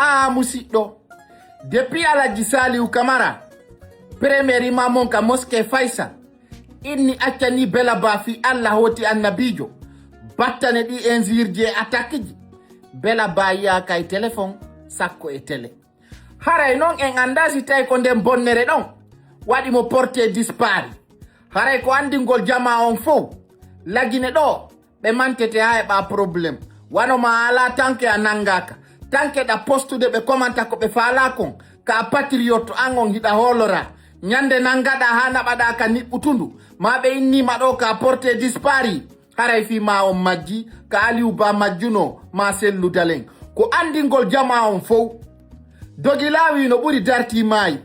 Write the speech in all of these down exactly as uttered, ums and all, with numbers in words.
Aa musiɗɗo, depuis Alhaji Saliou Camara, premier imam on ka mosquée Faysal, inni accani Bella Ba fii Allah hooti annabiijo, battane ɗi injurieji e attaqueji, Bella Ba yi'aaka e téléphone, sakko e télé. Haray non en anndaa si tawi ko nden bonnere ɗon waɗi mo porté disparu. Haray ko anndingol jamaa on fow, Lagine ɗoo, ɓe mantete haa heɓa problème. Wano ma alaa tanke a nanngaaka. Tanke ɗa postude ɓe komanta ko ɓe faalaa kon. Ka a patriote an on hiɗa hooloraa. Ñannde nanngaɗaa haa naɓaɗaa ka niɓɓutundu. Maa ɓe inniima ɗoo ka porté disparu. Haray fii maa on majji, ka Aliou Ba majjunoo, maa sellu dalen. Ko anndingol jamaa on fow. Dogi laawi no ɓuri dartii maayi.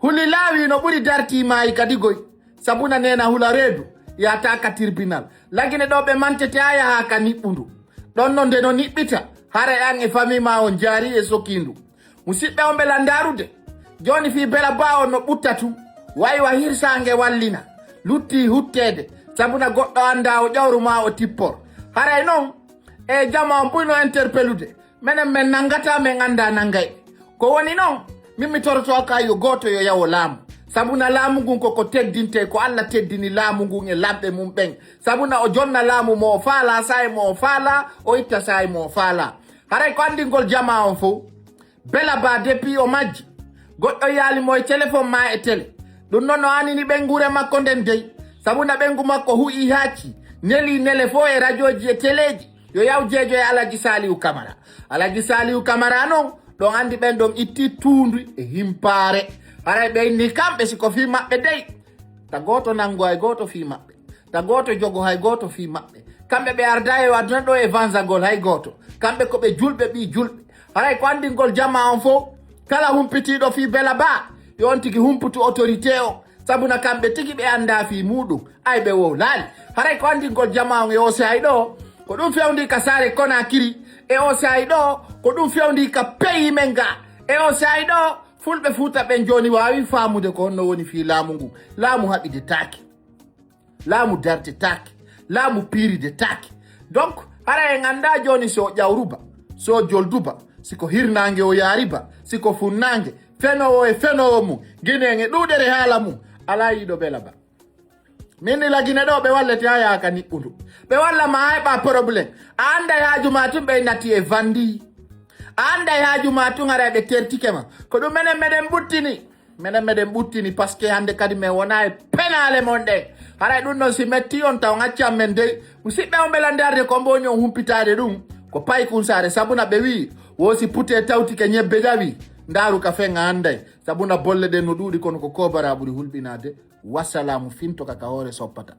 Huli laawi no ɓuri dartii maayi kadi goy. Sabuna neena hula reedu, yaata ka tirbinal. Lagine ɗoo ɓe mantete a yaha ka niɓɓundu. Ɗon no nde no niɓɓita, haray an e famii maa on jaari e sokiindu. Musiɓɓe on ɓe lanndaarude. Jooni fii Bella Ba on no ɓutta tun. Wayi wa hirsaange wallina. Lutti hutteede. Sabuna goɗɗo anndaa o ƴawru maa o tippor. Haray non, e jamaa on buy no interpelude. Menen men nanngataa men anndaa nanngay. Ko woni non, min mi torotoo ka yo gooto yo yawo laamu. Sabuna laamu ngun ko ko teddintee, ko Alla teddini laamu ngun e lamɓe mum ɓen. Sabuna o jonna laamu mo o faalaa, saa'i mo o faalaa, o itta saa'i mo o faalaa. Haray ko anndingol jamaa on fow. Bella Ba depuis o majji. Goɗɗo yaali mo e téléphone maa e télé. Ɗum non no anini ɓeynguure makko nden dey. Sabuna ɓeyngu makko hu'i haaci. Neli nele fow e rajooji e téléji. Yo yaw jeejo e Alhaji Saliou Camara. Alhaji Saliou Camara non, ɗon anndi ɓen ɗon itti tuundu e himpaare. Haray ɓe inni kamɓe si ko fii maɓɓe dey. Ta gooto nanngu hay gooto fii maɓɓe. Ta gooto jogo hay gooto fii maɓɓe. Kamɓe ɓe ardaa e aduna ɗoo e vanzagol hay gooto. Kamɓe ko ɓe julɓe ɓii julɓe. Haray ko anndingol jamaa on fow. Kala humpitiiɗo fii Bella Ba, yo on tigi humputu autorité o. Sabuna kamɓe tigi ɓe anndaa fii muuɗum. Ay ɓe wowlaali. Haray ko anndingol jamaa on e o saa'i ɗoo. Ko ɗum fewndii ka saare Konakiri. E o saa'i ɗoo, ko ɗum fewndii ka peyi men ga. E o saa'i ɗoo, Fulɓe Fuuta ɓen jooni waawi faamude ko honno woni fii laamu ngu. Laamu haɓidetaake. Laamu dartetaake. Laamu piiridetaake. Donc, hara en anndaa jooni si o ƴawruba, si o jolduba, si ko hirnaange o yaariba, si ko funnaange, fenoowo e fenoowo mum, Ginen e ɗuuɗere haala mum, alaa yiɗo Bella Ba. Min ni Lagine ɗoo ɓe wallete haa yaaka niɓɓundu. Ɓe walla ma a heɓa problème. A annday haaju maa tun ɓe natti e vandi. A annday haaju maa tun haray ɓe tertike ma. Ko ɗum menen meɗen ɓuttini. Menen meɗen ɓuttini parce que hannde kadi men wona e penaale mon ɗen. Haray ɗum ɗon si metti on taw ngaccan men dey. Musiɓɓe on ɓe lanndarde ko mboni on humpitaade ɗum. Ko paykun saare sabuna ɓe wi'i wo si putee tawtike ñebbe ƴawi. Ndaaru ka fen a annday. Sabuna bolle ɗen no ɗuuɗi kono ko koobara ɓuri hulɓinaade. Wasalaamu finto ka ka hoore soppata.